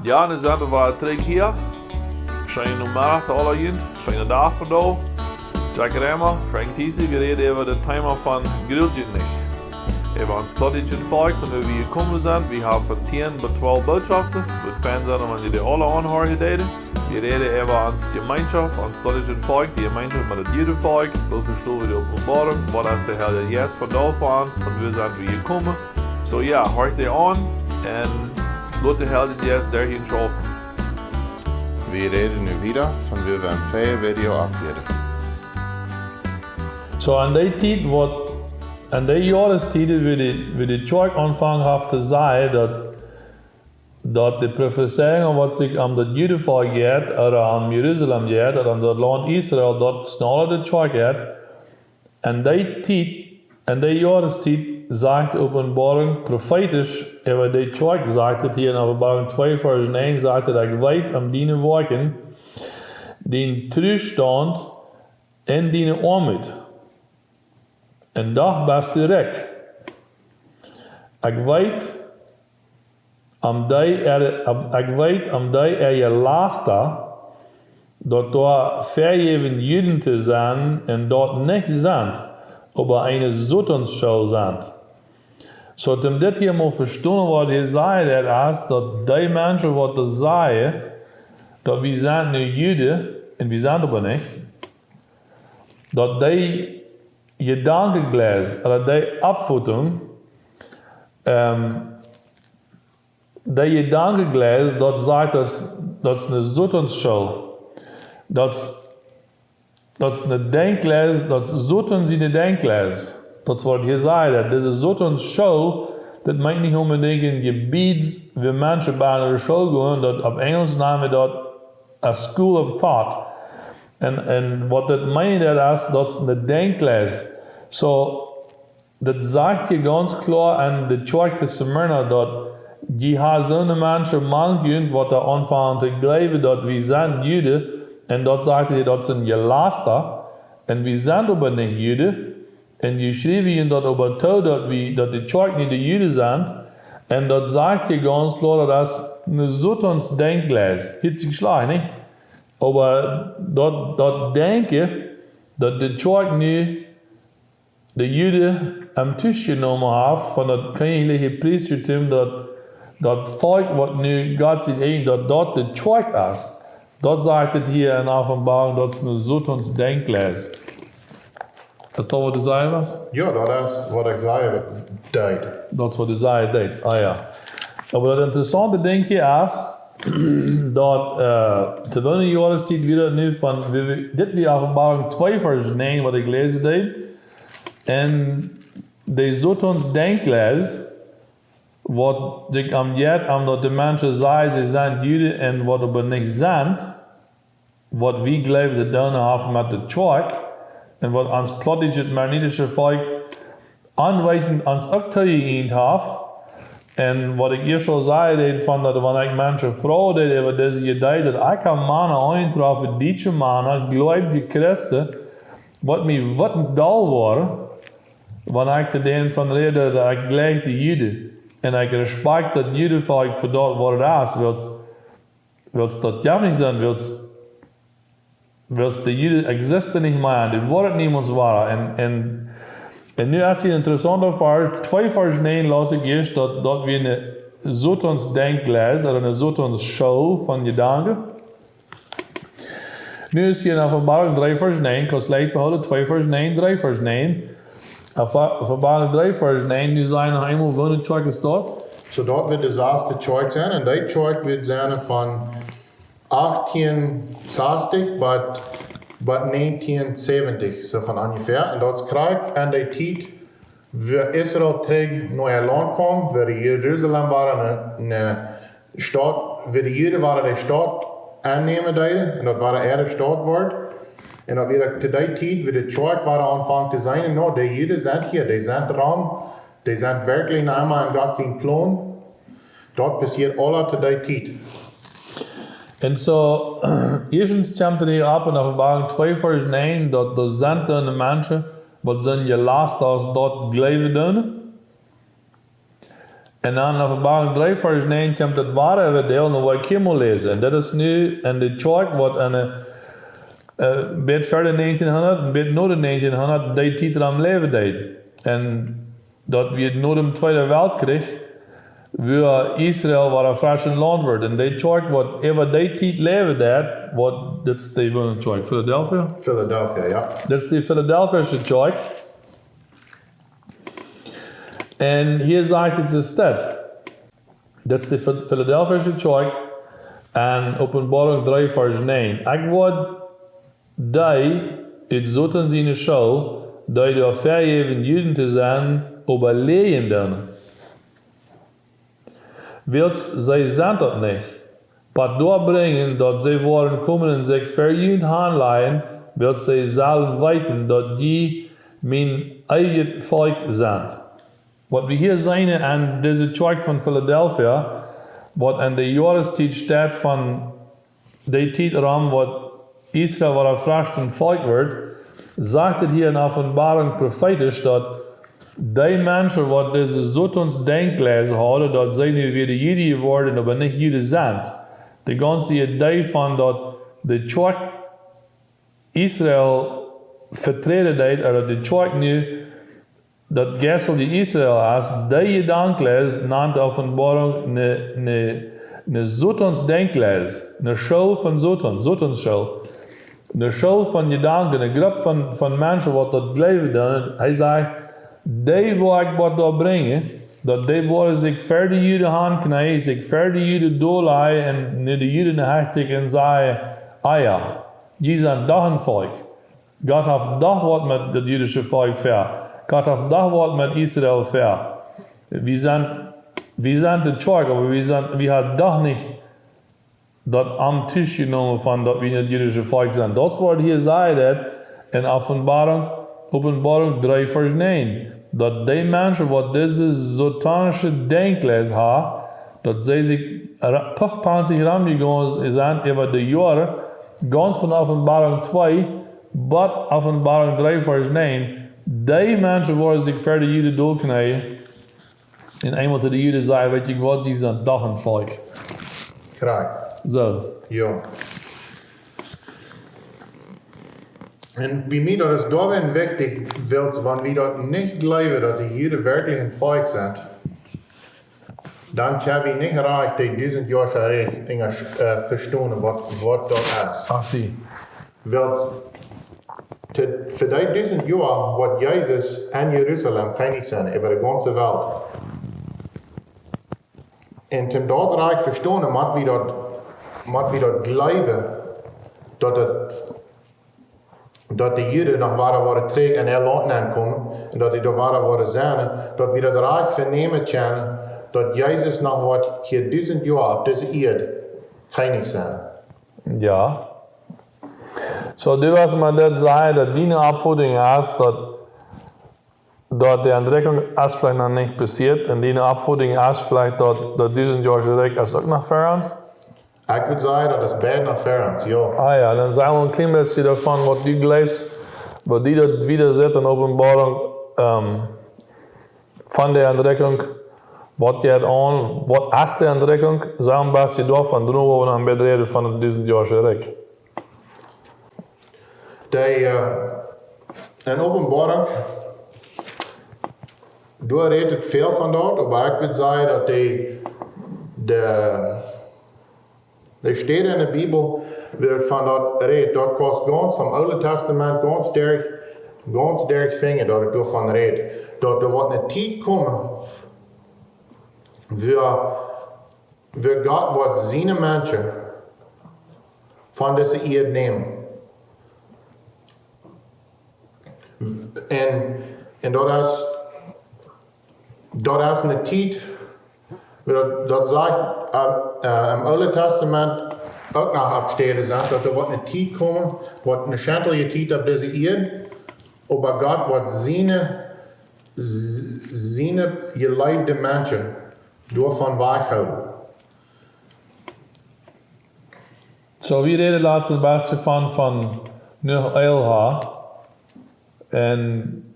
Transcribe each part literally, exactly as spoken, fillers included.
Jo, nu sent wie wada trigj hia. Scheenen Nomeddach to aule junt, scheenen Dach fa die. Jack Remmer, Frank Thiessen, wie räden äwa daut Thema von Grult junt nich. Äwa ons plautdietschet Volkj, von wua wie jekomen sent. Wie haben von tieen bat twalf Bootschoften. Wudd fein sennen, wan jie dee aule aunhieren deeden. Wie räden äwa ons Jemeenschoft, ons plautdietschet Volkj, dee Jemeenschoft met daut Judenvolkj. Woo vestonen wie de Openboarunk? Waut es de Herr Jesus fa die fa ons? Von wua sent wie jekomen? Soo jo, horcht dee aun un lot de Herr Jesus derch junt schaufen. Wie räden nu wieda von wua wie em väajen Video aufhilden. Soo, aun dee Tiet, waut, aun dee Joarestieden, wua de, wua de Kjoakj aunjefongen haft to sajen, daut, daut de Profezeiungen, waut sikj om daut Judenvolkj jeheet, ooda om Jerusalem jeheet, ooda om daut Launt Israel, daut es nu aule de Kjoakj jeheet, aun dee Tiet, aun dee Joarestiet, sajcht de Openboarunk profeetisch äwa de Kjoakj, sajcht et hia en Openboarunk twee, Varsch näajen, sajcht et: "Ekj weet om diene Woakjen, dienen Trustaunt un diene Oamoot. Un doch best du rikj. Ekj weet om dee äa, om, ekj weet om dee äa Jelasta, daut doa väajäwen Juden to sennen un daut nich sent, oba eene Sotonsschool sent." Soo, om dit hia mol vestonen, waut hia sajcht, daut es, daut dee Menschen, waut doa sajen, daut wie sent nu Juden un wie sent oba nich, daut dee Jedankengleis, ooda dee Oppfotunk, ähm, dee Jedankengleis, daut sajcht, daut, daut es eene Sotonsschool. Daut, daut es eene Denkjleis, daut es Soton siene Denkjleis. Daut es waut hia sajcht, daut dise Sotonsschool, daut meent nich onbedinjt een Jebied, wua Menschen bie de School gonen, daut opp Enjlisch nanen wie daut a school of thought. Un, un waut daut meent, daut es, daut es eene Denkjleis. Soo, daut sajcht hia gaunz kloa aun de Kjoakj to Smyrna, daut dee haben soone Menschen mank junt, waut doa aunfangen to jleewen, daut wie sent Juden, un daut sajcht hia, daut sent Jelasta, un wie sent oba nich Juden, un dee schriewen junt daut oba too, daut wie, daut de Kjoakj nich de Juden sent, un daut sajcht hia gaunz kloa, daut es eene Sotonss Denkjleis. Hieet sikj schlajcht, nich? Oba daut, daut Denkjen, daut de Kjoakj nu de Juden aum Tisch jenomen haft von daut kjennichliche Priestatum, daut, daut Volkj, waut nu Gott sien eejnet, daut daut de Kjoakj es. Daut sajcht et hia en Openboarunk, daut es eene Sotonss Denkjleis. Es daut waut du sajen west? Jo, daut es waut ekj saj, daut deed. Daut es waut du sajen deedst, ah jo. Oba daut interessaunte Dinkj hia es, daut, äh, to woone Joarestiet wia daut nu von, wie, wie, dit wia Openboarunk twee Varsch näajen, waut ekj läsen deed. Un dee Sotonss Denkjleis, waut sikj om jeet, om daut de Menschen sajen, see sent Juden un waut oba nich sent, waut wie jleewen to doonen haben met de Kjoakj, un waut ons plautdietschet mennonitische Volkj aunweetend ons uk toojejeemt haft, un waut ekj ieescht aul säd, daut von daut, wan ekj Menschen froag, daut äwa dise Iedee, daut ekj hab Mana aunjetroffen, dietsche Mana, jleewje Christen, waut mie waut doll woat, wan ekj to dän von räd, daut ekj jleich de Juden, un ekj respekt daut Judenvolkj fa daut, waut et es, wiels, wiels daut jo nich sent, wiels, wiels de Juden existen nich mea, dee woaren niemols woaren. Un, un, un nu es hia een interessaunta Varsch, twee Varsch näajen, läs ekj ieescht, daut, daut wia eene Sotonss Denkjleis, ooda eene Sotonsschool von Jedanken. Nu es hia en Openboarunk dree Varsch näajen, kaust leicht behoolen, twee Varsch näajen, dree Varsch näajen. Opp-, Openboarunk dree Varsch näajen, nu saj noch eemol, woone Kjoakj es daut? Soo daut woat de sasde Kjoakj sennen, un dee Kjoakj woat sennen von achtieen sastich bat, bat näajentieen säwentich, soo von onjefäa. Un daut es krakjt aun dee Tiet, wua Israel trigj no äa Launt kjeem, wua Jerusalem wada eene, eene Staut, wua de Juden wada de Staut aunnämen deeden, un daut wada äare Staut wort. Un daut wia to dee Tiet, wua de Kjoakj wada aunfunk to sennen, no, de Juden sent hia, dee sent rom, dee sent werkjlich noch emma en Gott sien Plon. Daut passieet aules to dee Tiet. Un soo, ieeschtens kjemt et hia opp en Openboarunk twee Varsch näajen, daut doa sent soone Menschen, waut sent jelast aus daut jleewen doonen. Un dan en Openboarunk dree Varsch näajen kjemt daut wada äwa dee, un daut woa ekj hia mol läsen. Un daut es nu en de Kjoakj, waut en de, äh, bat ver de näajentienhundat un bat no de näajentienhundat, dee Tiet rom läwen deed. Un daut wia no däm Tweeden Weltkjrich, wua Israel wada fresch een Launt wort. Un dee Kjoakj, waut äwa dee Tiet läwen deed, waut, daut es dee, wua Kjoakj? Philadelphia? Philadelphia, jo. Daut es dee Philadelphische Kjoakj. Un hia sajcht et soo, daut es dee Phil-, Philadelphische Kjoakj en Openboarunk dree Varsch näajen. Ekj woa dee ut Soton siene School, dee doa väajäwen Juden to sennen, äwaläajen doonen. Wiels see sent daut nich, bat doa brinjen, daut see woaren komen un sikj ver junt hanlajen, wiels see sellen weeten, daut jie mien eejnet Volkj sent. Waut wie hia seenen en dise Kjoakj von Philadelphia, waut en de Joarestiet steit von dee Tiet rom, waut Israel wada fresch een Volkj wort, sajcht et hia en Openboarunk profeetisch, daut dee Menschen, waut dise Sotons Denkjwies hauden, daut see nu wada Juden worden, oba nich Juden sent. De gaunze Idee von daut de Kjoakj Israel veträden deed, ooda de Kjoakj nu daut Jeistliche Israel es, dee Jedankjwies nant Openboarunk ne, ne, ne Sotons Denkjwies, ne School von Soton, Sotons School. Ne School von Jedanken, ne Grupp von, von Menschen, waut daut jleewen doonen. Hee sajcht, dee woa ekj waut doa brinjen, daut dee woaren sikj ver de Juden hankjneeen, sikj ver de Juden dollajen un no de Juden hechtjen un sajen: "Ah jo, jie sent doch een Volkj. Gott haft doch waut met daut jüdische Volkj väa. Gott haft doch waut met Israel väa. Wie sent, wie sent de Kjoakj, oba wie sent, wie haben doch nich daut Amt tusjenomen von daut wie daut jüdische Volkj sent." Daut woat hia jesajcht en Openboarunk, Openboarunk dree Varsch näajen, daut dee Menschen, waut dise sotonische Denkjwies haben, daut see sikj ra-, puchpanzich romjegonen sent äwa de Joaren, gaunz von Openboarunk twee bat Openboarunk dree Varsch näajen, dee Menschen woaren sikj ver de Juden dollkjneeen un eemol to de Juden sajen: "Weet jie waut, jie sent doch een Volkj." Krakjt. Soo. Jo. Un bie mie daut es doawäajen wichtich, wiels wan wie daut nich jleewen, daut de Juden werkjlich een Volkj sent, dan kjenn wie nich rajcht dee dusent Joa Rikj enjasch-, äh, vestonen, waut, waut daut es. Ah, see. Wiels, te-, fa dee dusent Joa woat Jesus en Jerusalem Kjennich sennen äwa de gaunze Welt. Un om daut rajcht vestonen, mott wie daut, mott wie daut jleewen, daut daut, daut de Juden noch wada woaren trigj en äa Launt nenkomen, un daut dee doa wada woaren sennen, daut wie daut rajcht venämen kjennen, daut Jesus noch woat hia dusent Joa opp dise Ieed Kjennich sennen. Jo. Soo, du west mau daut sajen, daut diene Oppfassung es, daut, daut de Entrikjunk es veleicht noch nich passieet, un diene Oppfassung es veleicht, daut, daut dusent Joa Rikj es uk noch ver ons? Ekj wudd sajen, daut es beid noch ver ons, jo. Ah jo, dan saj mol een kjlien bät doavon, waut du jleefst, waut du daut wieda sitt en Openboarunk, ähm, von de Entrikjunk, waut jeit aun, waut es de Entrikjunk, saj een bät doavon, dan woa wie noch een bät räden von daut dusent Joa Rikj. Dee, äh, en Openboarunk, doa rät et väl von daut, oba ekj wudd sajen, daut dee, de, de Städen en de Bibel, wua et von daut rät, daut kaust gaunz vom Oole Tastament, gaunz derch, gaunz derch finjen, daut et doavon rät. Daut doa woat ne Tiet komen, wua, wua Gott woat siene Menschen von dise Ieed nämen. Un, un daut es, daut es ne Tiet, daut, daut sajcht, äh, äh, em Oole Tastament uk noch opp Städen, sajcht daut doa woat ne Tiet komen, woat ne schentelje Tiet opp dise Ieed, oba Gott woat siene, s-, siene jeleewde Menschen doavon wajchhoolen. Soo, wie räden latst daut baste von, von Noach Elha. Un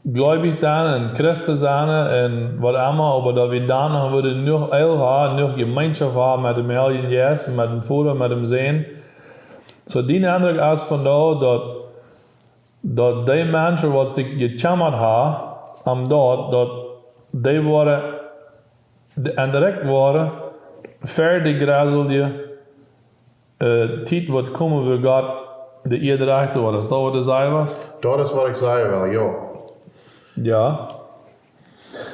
gleubich sennen un Christen sennen un waut emma, oba daut wie dan noch wudden noch Eel haben, noch Jemeenschoft haben met dän Heiljen Jeist un met dän Voda, met dän Sän. Soo, dien Endruck es von doa, daut, daut dee Menschen, waut sikj jekjemmat haben om daut, daut dee woaren, de-, endrekt woaren, ver de jresselje, äh, Tiet woat komen, wua Gott de Ieed rechten woat. Es daut waut du sajen west? Daut es waut ekj sajen well, jo. Jo.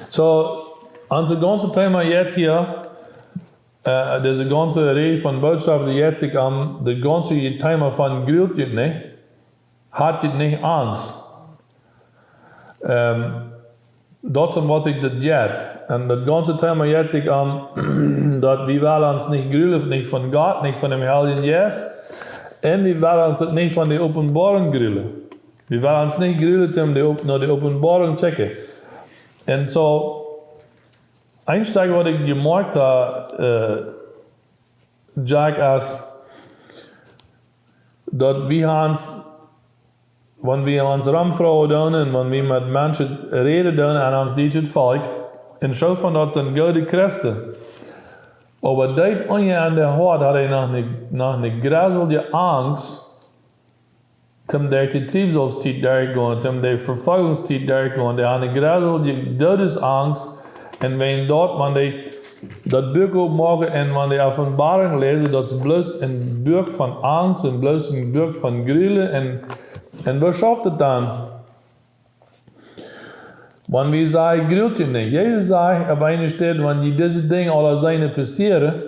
Soo, onse gaunze Thema jetzt hia, äh, dise gaunze Räd von Bootschoft, dee jetzt ekj aun, daut gaunze Thema von grult junt nich, hat junt nich Angst. Ähm, daut es om waut ekj dit jeit. Un daut gaunze Thema jetzt ekj aun, daut wie wellen ons nich grulen, nich von Gott, nich von dän Heiljen Jeist. Un wie wellen ons uk nich von de Openboarunk grulen. Wie wellen ons nich grulen, om de Op-, no de Openboarunk kjikjen. Un soo, een Stekj waut ekj jemoakt hab, äh, Jack, es daut wie ons, wan wie ons romfroagen doonen un wan wie met Menschen räden doonen aun ons dietschet Volkj, un soo von daut sent goode Christen. Oba deep unja en äa Hoat haft hee noch ne, noch ne jresselje Angst, om derch de Triebsalstiet derchgonen, om de Verfolgungstiet derchgonen. Dee haben ne jresselje Doodesangst. Un wan daut, wan dee daut Buak opmoaken un wan dee Openboarunk läsen, daut es bloos een Buak von Angst un bloos een Buak von Grulen. Un, un woo schauft et dan? Wan wie sajen, grult junt nich. Jesus sajcht opp eene Städ, wan jie dise Dinja aula seenen passieren,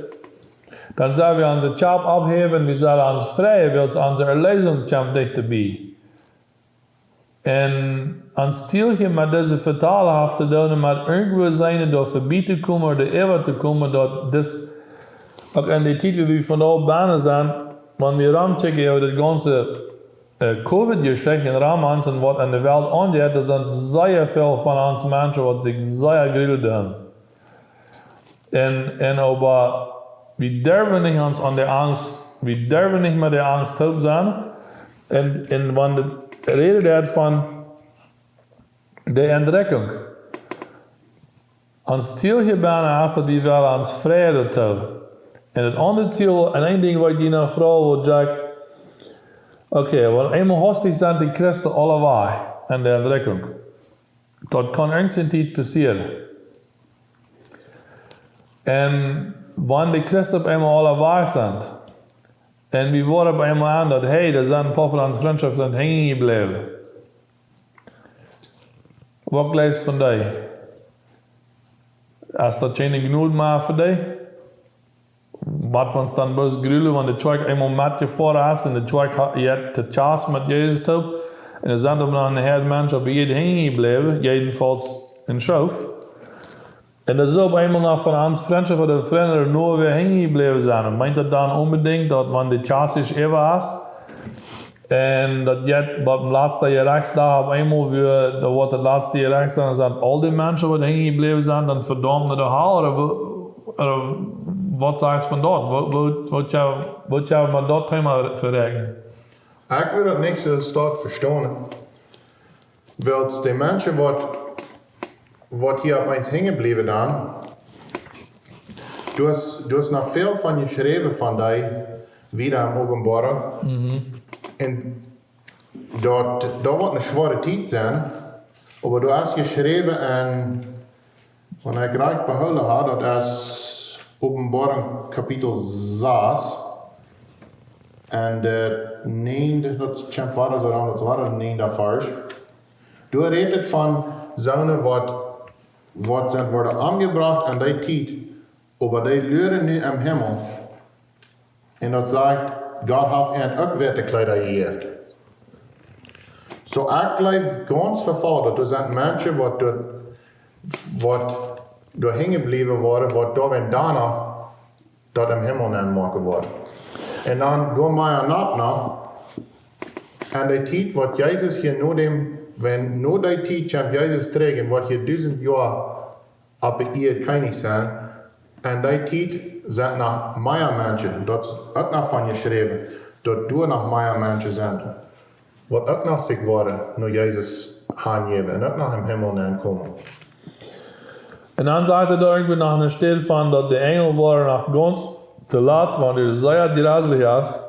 dan sell wie onse Kjap opphäwen, wie sellen ons freien, wiels onse Erlösung kjemt dichta bie. Un ons Ziel hia met dise Vetalen haft to doonen met irjentwua seenen doa verbie to komen ooda äwa to komen, daut dis, uk en de Tiet, wua wie vondoag bennen sent, wan wie romkjikjen äwa daut gaunze äh, Covid-Jeschicht en Ramans un waut en de Welt aunjeit, doa sent sea väl von ons Menschen, waut sikj sea grulen doonen. Un, un oba wie derwen nich ons aun de Angst, wie derwen nich met de Angst toop sennen. Un, un wan de Räd doa von de Endrekjunk. Ons Ziel hia bennen es daut wie wellen ons freien doatoo. Un daut aundre Ziel, un een Dinkj waut ekj die noch froagen well, Jack, okay, wan eemol hastich sent de Christen aula wajch en de Endrekjunk. Daut kaun irjent eene Tiet passieren. Un wan de Christen opp eemol aula wajch sent, un wie woaren opp eemol aun daut, hey, doa sent een poa von onse Frintschoft sent henjen jebläwen. Waut jleefst von dee? Es daut kjeene Jnod mea fa dee? Waut wie ons dan bloos grulen, wan de Kjoakj eemol metjefoaren es un de Kjoakj ha-, jeit to Kjast met Jesus toop. Un doa sent oba noch een Häad Menschen opp de Ieed henjen jebläwen, jedenfaulls en Schoof. Un daut soo opp eemol noch von ons Frintschoft ooda Frind ooda Noba henjen jebläwen sent. Un meent daut dan onbedinjt daut wan de Kjast äwa es, un daut jeit bie dän latsten Jerechtsdach opp eemol wada, doa woat daut latste Jerecht sennen, sent aul dee Menschen waut henjen jebläwen sent, dan vedaumt no de Hal, ooda wa-, ooda waut sajchst von daut? Waut, waut, waut jleefst, waut jleefst met daut Thema verakjnen? Ekj well daut nich soo stoakj vestonen. Wiels de Menschen waut, waut hia opp eens henjen bliewen dan, doa es, doa es noch väl von jeschräwen von dee, wada en Openboarunk. Mhm. Un daut, daut woat eene schwoare Tiet sennen, oba doa es jeschräwen en Wan ekj rajcht behoolen hab, daut es Openboarunk Kapitel sas. Un de näajende, daut kjemt wada soo aun, daut es wada de näajende Varsch. Doa rät et von soone waut, waut sent worden omjebrocht en dee Tiet, oba dee luren nu em Himmel. Un daut sajcht, Gott haft an uk witte Kjleeda jejäft. Soo, ekj jleew gaunz fest daut doa sent Menschen waut doa, waut doa henjen bliewen woaren, waut doa wan dan noch daut em Himmel nenn moaken woaren. Un dan doa mea nopp noch, en dee Tiet waut Jesus hia no däm, wan no dee Tiet kjemt Jesus trigj un woat hia dusent Joa opp de Ieed Kjennich sennen. En dee Tiet sent noch mea Menschen, daut es uk noch von jeschräwen, daut doa noch mea Menschen sent, waut uk noch sikj woaren no Jesus hanjäwen un uk noch em Himmel nenkomen. Un dan sajcht hee doa irjentwua noch aun de Städ von, daut de Enjel woaren noch gaunz toolatst, wan et sea jreslich es,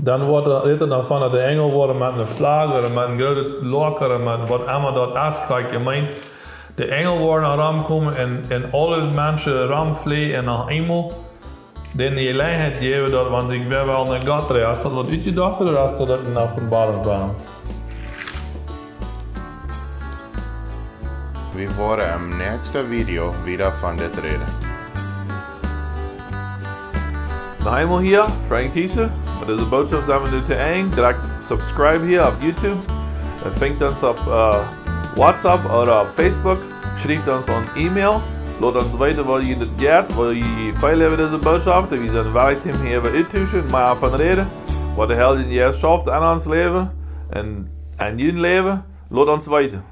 dan woat, rät hee doavon, daut de Enjel woaren met eene Flagg ooda met een grootet Lock ooda met waut emma daut es, krakjt jemeent. De Enjel woaren romkomen un, un aule Menschen romfleajen un noch eemol dee Jeläajenheit jäwen, daut wan see wäa well no Gott dreien. Es daut waut utjedocht ooda es daut eene Openboarunk? Wie woaren em näakjsten Video wieda von dit räden. Noch eemol hia, Frank Thiessen. Met dise Bootschoft sent wie nu to Enj. Drekjt subscribe hia opp YouTube. Un finjt ons opp, äh, WhatsApp ooda opp Facebook. Schrieft ons eene E-Mail. Lot ons weeten, waut jie daut jeit, waut jie feelen äwa dise Bootschoft. Wie sent wellich, om hia äwa uttotoomstalen, mea von räden. Waut de Heilje Jeist schauft aun ons Läwen un aun jun Läwen. Lot ons weeten.